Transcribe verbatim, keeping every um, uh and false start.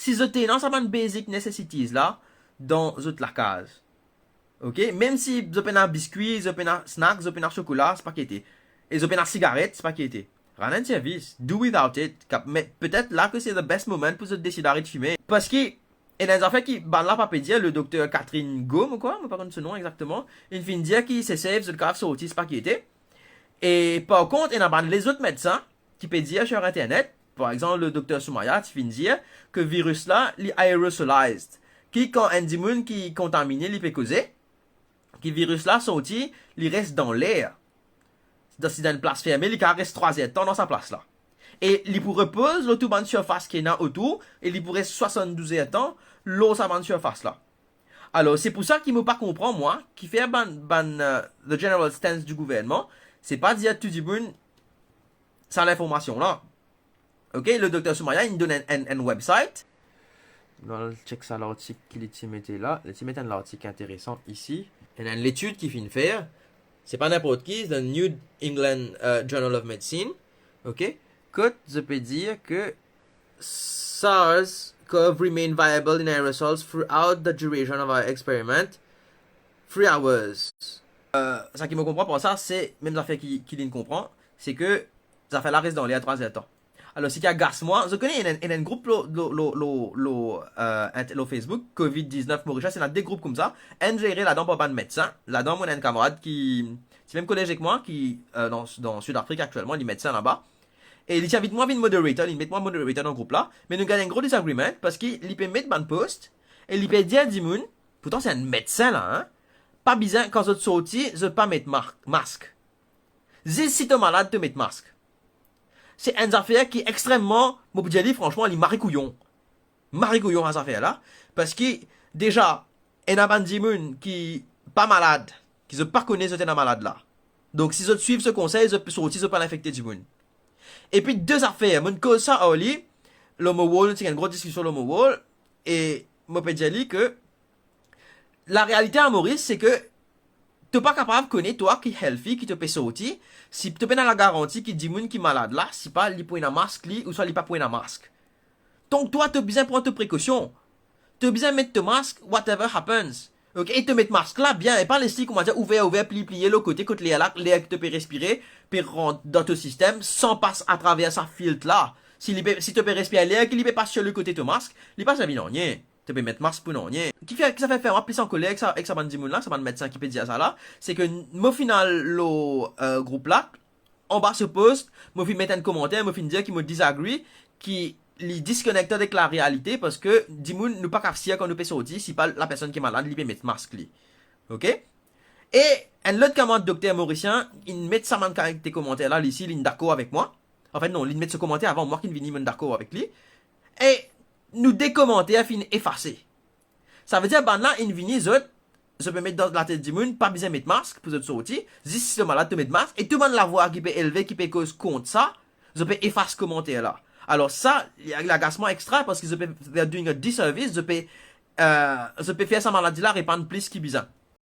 Si zot ena sa bann basic necessities la dan zot lakaz, ok, mem si zot pena biskwi, zot pena snack, zot pena sokola, se pa ki ete, e zot pena sigaret, se pa ki ete, rann enn servis, do without it. Kap-, me petet la ke se the best moment pou zot desid aret fime. Parski ena enn zafer ki bann la pa pe dir, le dokter Catherine Go, mo krwar, mo pa konn so nom exakteman, inn finn dir ki se safe, zot kapav sorti, se pa ki ete. E par kont, ena bann lezot medsin ki pe dir sur internet, par exanp, le dokter Soumaya ti finn dir ke viris la, li aerosolized, ki kan enn dimoun ki kontamine, li pe koze, ki viris la sorti, li res dan ler. Dan, si dan enn plas ferme, li kapav res trwa zer tan dan sa plas la. E li pou repoz lor tou bann sirfas ki ena otour, e li pou res swasann-douz zer tan lor sa bann sirfas la. Alor, se pou sa ki mo pa konpran, mwa, kifer bann, bann, euh, the general stance du gouvernman, se pa dir tou dimoun sa linformasion la. Ok, le dokter Soumaya, inn donn enn, enn, enn website. Nou al check sa lartik ki li ti mete la. Li ti met enn lartik interesan isi. Enn, enn letid ki finn fer. Se pa ninport ki, The New England, euh, Journal of Medicine. Ok? Kot zot pe dir ke SARS-CoV remain viable in aerosols throughout the duration of our experiment, three hours. Euh, sa ki mo konpran par sa, se mem zafer ki, ki linn konpran, se ke zafer la res dan ler trwa zer tan. Alor, seki agas mwa, zot kone, ena, ena enn group lor, lor, lor, lor, lor, euh, int-, lor Facebook, covid diznef Mauritius, ena de group koumsa. Enn zere ladan par bann medsin. Ladan, mo ena enn kamarad ki ti mem kolez ek mwa, ki, euh, dan, dan Sud Afrik aktielman, li medsin laba. E li ti invit mwa vinn moderator, li met mwa moderator dan group la. Me nou gagn enn gro disagreement, parski li pe met bann post, e li pe dir dimoun, pourtan se enn medsin la, hein, pa bizin, kan zot sorti, zot pa met mar-, mask. Zis si to malad, to met mask. Se enn zafer ki extrememan, mo pou dir li fransman, li mari kouyon. Mari kouyon sa zafer la, parski deza, ena bann dimoun ki pa malad, ki zot pa kone zot ena malad la. Donk, si zot swiv so konsey, zot pe sorti, zot pa infekte dimoun. Epi de zafer, mo'nn koz sa ar li, lor mo wall, nou ti gagn enn gro diskision lor mo wall, e mo pe dir li ke larealite a Moris, se ke to pa kapav kone, twa ki healthy, ki to pe sorti, si to pena lagaranti ki dimoun ki malad la, si pa li pou ena mask li, ouswa li pa pou ena mask. Donk twa, to bizin pran to prekosion. To bizin met to mask, whatever happens. Ok, e to met mask la bien, e pa les li koumadir ouver, ouver, pliye, pliye lor kote, kot ler la, ler ki to pe respire, pe rant dan to sistem, san pas atraver sa filt la. Si li pe, si to pe respire ler ki li pe pas sir lekote to mask, li pa servi nanye. To pe met mask pou nanye. Kifer, ki sa fer, fer mwa plis ankoler ek sa, ek sa bann dimoun la, sa bann medsin ki pe dir sa la, se ke mo finn al lor, euh, group la, anba so post, mo finn met enn komanter, mo finn dir ki mo disagree, ki li disconnected ek larealite, parski dimoun, nou pa kapav sir kan nou pe sorti, si pa lapersonn ki malad, li pe met mask li. Ok? E enn lot kamarad dokter morisien, inn met sa bann kalite komanter la, li si, linn dakor avek mwa. Anfet non, linn met so komanter avan, mwa kinn vini, mo'nn dakor avek li. E nou de komanter finn efase. Savedir bann la inn vini, zot, zot pe met dan latet dimoun, pa bizin met mask pou zot sorti, zis si to malad to met mask, e tou bann lavwa ki pe elve, ki pe koz kont sa, zot pe efas komanter la. Alor sa, li, li agas mwa extra, parski zot pe, they are doing a disservice, zot pe, euh, zot pe fer sa maladi la repann plis ki bizin.